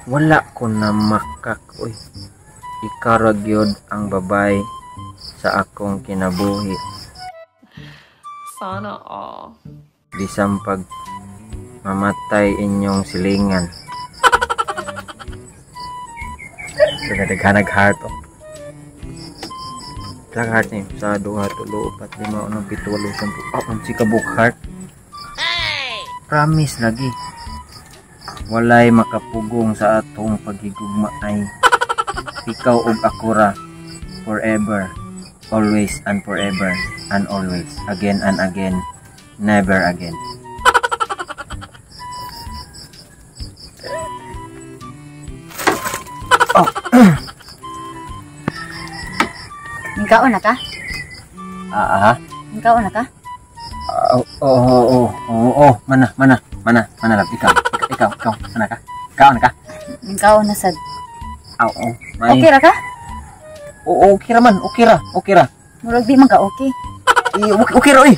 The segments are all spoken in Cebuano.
Wala ko na makak, uy. Ikaw ra gyud ang babay sa akong kinabuhi. Sana all. Bisan pag mamatay inyong silingan. Daghanag heart oh. Ilang heart ni? Sa 2, 3, 4, 5, 6, 7, 8, 9. Oh, unsi ka book heart. Promise lagi. Walay makapugong sa atong paghigugma ay ikaw ug ako ra forever, always and forever and always, again and again, never again. Oh. Nikaon na ka? Ah, ah. Nikaon na ka? Oo, mana, mana, mana, mana lang. Ikaw, ikaw, ikaw, mana ka? Kaon ka? Nikaon na sad. Ah, oo. May... Okay ra ka? Oo, okay ra man, okay ra, okay ra. Murag di man ka okay. Okay, okay ra oy.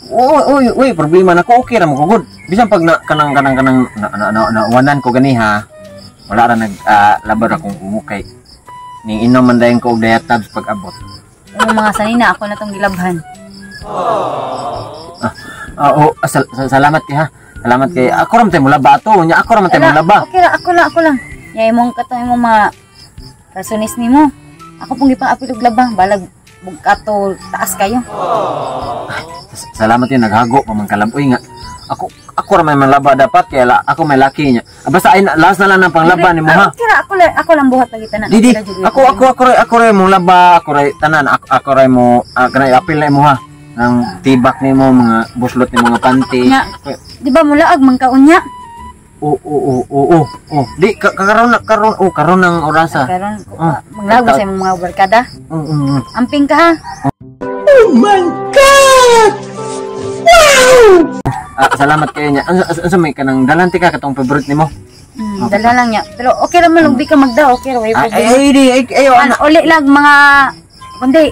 Oo, oy, oy, problema na ko, okay ra mo gud. Bisan pag na kanang kanang kanang na na na, na wanan ko gani ha. Wala ra nag labar akong umukay. Ning inom man dayon ko og diatabs pag abot. Ang mga sanina ako na tong gilabhan. Ah, oh, salamat kay ha. Salamat kay. Ako ra man tay mulaba ato, nya ako ra man tay mulaba. Okay ra, ako lang, ako lang. Nya imong katong imong mga kalsones nimo. Ako pong gipa-apil og laba, balag bugkato taas kayo. Salamat yun, naghago pa man kalaboy nga. Ako ako ra may manlaba dapat kay la, ako may laki niya. Ah, basta ay last na lang ng panglaba nimo ha. Okay ra, ako lang buhat lagi tanan. Di di, ako ako ako ra ako ra mo laba, ako ra tanan, ako, ako ra mo kanay apil na imo ha. Nang tibak nimo mga buslot nimo mga panty. Nya, di ba mulaag man kaon nya? Oo oo oo oo. Oh. Di karon na karon oh karon ng orasa. Karon manglago sa imong mga barkada. Amping ka ha. Oh my God! Wow! Salamat kayo niya. Ano may kanang dalante ka katong favorite nimo? Okay. Dala lang niya. Pero okay ra man ug di ka magda, okay ra way ay ay di ay ay ana uli lang mga kundi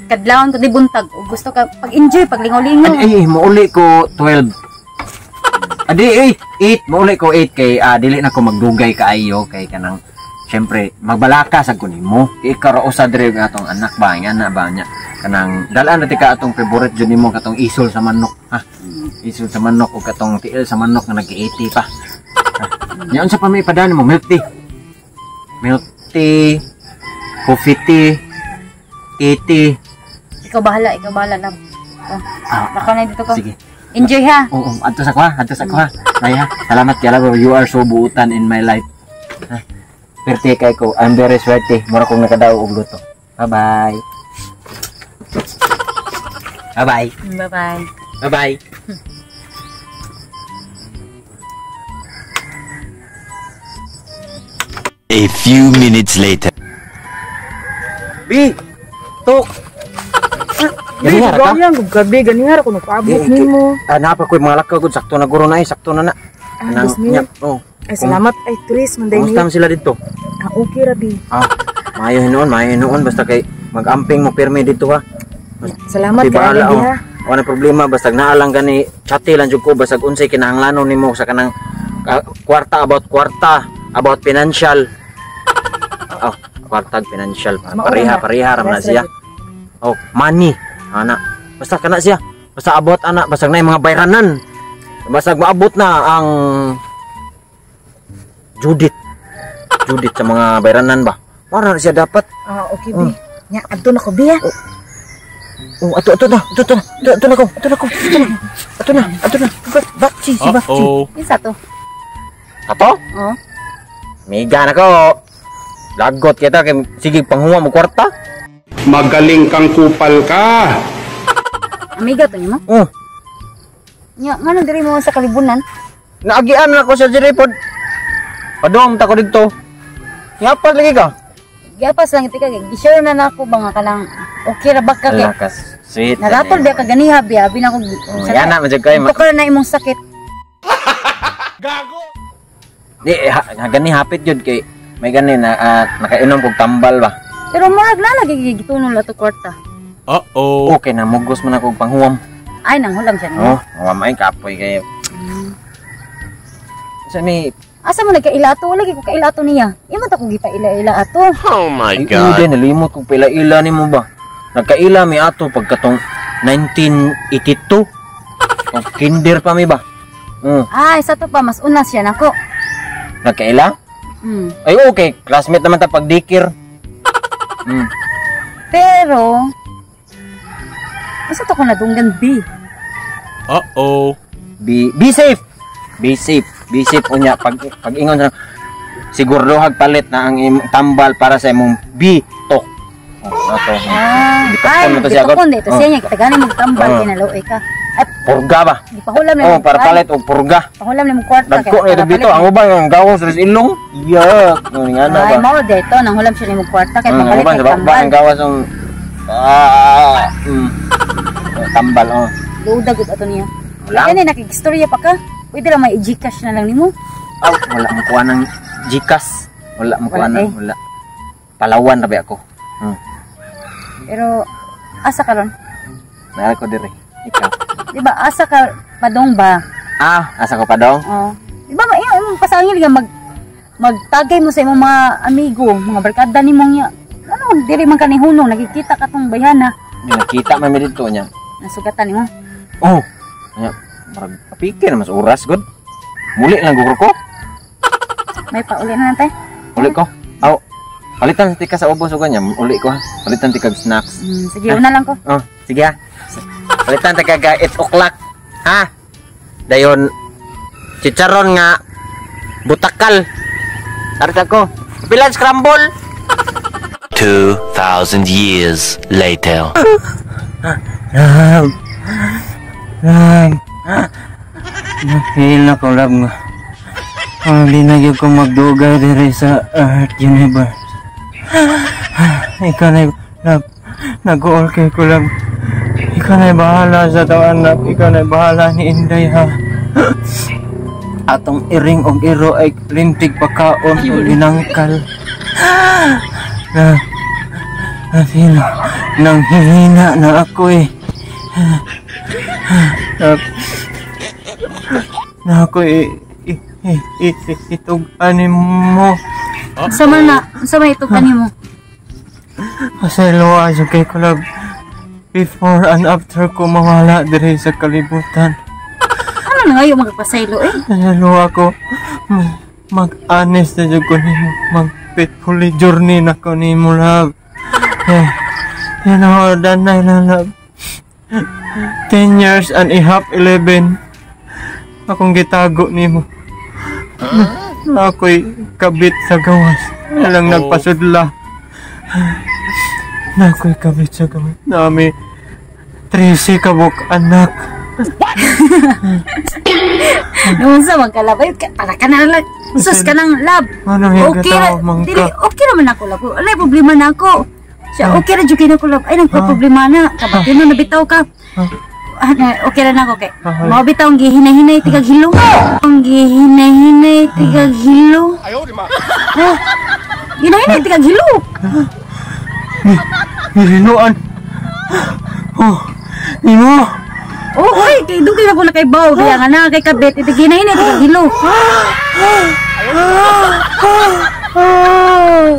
kadlawon to di buntag ug gusto ka pag-enjoy paglingaw-lingaw. Ay, ay mouli ko 12. Adi ay 8 mouli ko 8 kay dili na ko magdugay kaayo kay kanang syempre magbalaka sad ko nimo. Ikaw ra usa diri nga atong anak ba nga na ba niya. Kanang dalaan na tika atong favorite jud nimo katong isol sa manok ha. Isol sa manok o katong tiil sa manok nga nag-80 pa. Nya unsa pa may ipadaan nimo? Milk tea. Milk tea, coffee tea, tea tea. Ikaw bahala lang. Oh, baka na dito ka. Sige. Enjoy ha. Oo, adto sa kuha, adto sa kuha. Ay ha. Salamat kay Allah, you are so buutan in my life. Ha. Perte kay ko. I'm very swerte. Mura kong nakadaw og luto. Bye-bye. Bye-bye. Bye-bye. Bye-bye. A few minutes later. B, tok. Ganihara ka? Gabi, ganihara ko nagpaabot nimo. Ah, napa ko'y mga lakaw gud sakto na guro na eh, sakto na na. Ah, oh. Ay, salamat. Ay, Tris, manday niyo. Kumusta sila dito? Ah, okay ra bi. Ah, maayo hinuon basta kay mag-amping mo pirmi dito ha. Salamat kay oh. Ha. Wala problema basta naalang gani chati lang jud ko basta unsay kinahanglanon nimo sa kanang kwarta about financial. Oh, kwarta financial pareha pareha ra man siya. Oh, money ana. Basta kana siya. Basta abot ana, basta na mga bayranan. Basta maabot na ang Judith. Judith sa mga bayranan ba. Mara na siya dapat. Ah, okay bi. Nya adto na ko bi ha. Oh, ato ato na, ato na, ato na ko, ato na ko, ato na, ato na, ato na. Bakci, si bakci. Isa to. Ato? Oo. Miga na ko. Lagot kita kay sige panghuwa mo kwarta. Magaling kang kupal ka. Amiga to nimo? Oh. Nya ngano diri mo sa kalibunan? Naagian na ko sa diri pod. Padong ta ko didto. Yapas lagi ka. Yapas lang tika kay gi-share na nako ba nga kanang okay ra ba ka kay. Lakas. Sweet. Naratol biya ka ganiha biya abi na ko. Oh, yana man jud kay. Tukar na imong sakit. Gago. Di gani hapit jud kay may gani na nakainom kog tambal ba. Pero murag na lagi gitunol ato kwarta. Uh-oh. Okay na mugos man ako og panghuwam. Ay nanghulam siya nimo. Oh, huwam ay kapoy kayo. Sa ni Asa mo nagkaila ato? Wala gyud ko kaila ato niya. Imo ta ko gipaila-ila ato. Oh my Ay, God. ude, nalimot kong pila-ila nimo ba? Nagkaila mi ato pagkatong 1982. O, kinder pa mi ba? Ay, sa to pa mas una siya nako. Nagkaila? Ay, okay. Classmate naman ta pagdikir. Pero asa to ko nadunggan B? Uh-oh. Be safe. Be safe. Be safe unya pag ingon sa siguro palit na ang imong tambal para sa imong B to. Oh, ato. Ah, Bitokon ay, mo to siya, God. bitokon dito siya niya kitagani mo tambal Oh. kay naloy ka. Ay, Purga ba? gipahulam na Oh, imong para kuan. palit og purga. Pahulam na imong kwarta Dagko kay ni para bito palit. ang uban ang gawas sa ilong. Yak, nga na Ay, ba? mao dito nang hulam siya nimong kwarta kay Ang papalit uban kay sa ba tambal. ang gawas ang Tambal oh. Luda gud ato niya. Wala. Kani nakigistorya pa ka. Pwede ra may i-GCash na lang nimo. Aw, wala mo kuha ng GCash. Wala mo kuha Wala ng eh. wala. Palawan ra ba ako. Pero asa ka ron? Naa ko dire. Ikaw. Di ba asa ka padong ba? Ah, asa ko pa dong? Oh. Di ba imong pasangil nga magtagay mo sa imong mga amigo, mga barkada nimo niya. Ano diri man ka ni hunong nakikita ka tong bayhana. Di nakita man mi didto niya. Nasugatan nimo. Oh. Nya, murag apike na mas oras gud. Muli lang gugro ko. May pauli na natin. Uli ko. Aw. Palitan tika sa ubos ug kanya, uli ko ha. Palitan tika og snacks. Sige, una lang ko. Oh, sige ha. Palitan tika ga 8 o'clock. Ha? Dayon chicharon nga butakal. Arta ko. Bilan scramble. 2,000 years later. Love. Love. Nafeel ako, love nga. Di na gyud ko magdugay diri sa Earth Universe. Ikaw na, love. Nag-all kay ko, love. Ikaw na bahala sa atong anak. Ikaw na bahala ni Inday, ha. Atong iring og iro ay lintig pakaon og ginangkal. Na, na-feel nang hihina na ako eh. Na, na ako itug-ani mo. Sa man na, sa man itong kanimo. Pasayloa jud kay ko, love. Before and after ko mawala diri sa kalibutan. Ano na ngayon magpasaylo eh? Pasayloa ko mag-honest na jud ko nimo. Mag-faithfully journey na ko nimo, love. Eh, you know, danay na, love. 10 years and a half, 11. Akong gitago nimo. Na ako'y kabit sa gawas. Walang nagpasudla. Na ako'y kabit sa gawas. Nami, 13 kabuk anak. Noon sa magkalabay ka, para ka na lang. Sus ka nang love. Ano yung Okay ra, gataw, mangka? dili, okay naman ako love. Wala problema na ako. Siya, okay ra jud kay nako love. Ay nagpa-problema na. Kabati no nabitaw ka. Ah, okay ra na ako kay. Mao bitaw ang gihinay-hinay tigag hilo. Ang gihinay-hinay tigag hilo. Ayaw, di ma. Ah, ginahinay tigag hilo. Nilinuan. Oh, nimo. Oh, oy, kay dugay na ko na kay baw, kaya nga na kay kabet iti ginahinay tigag hilo. Ah!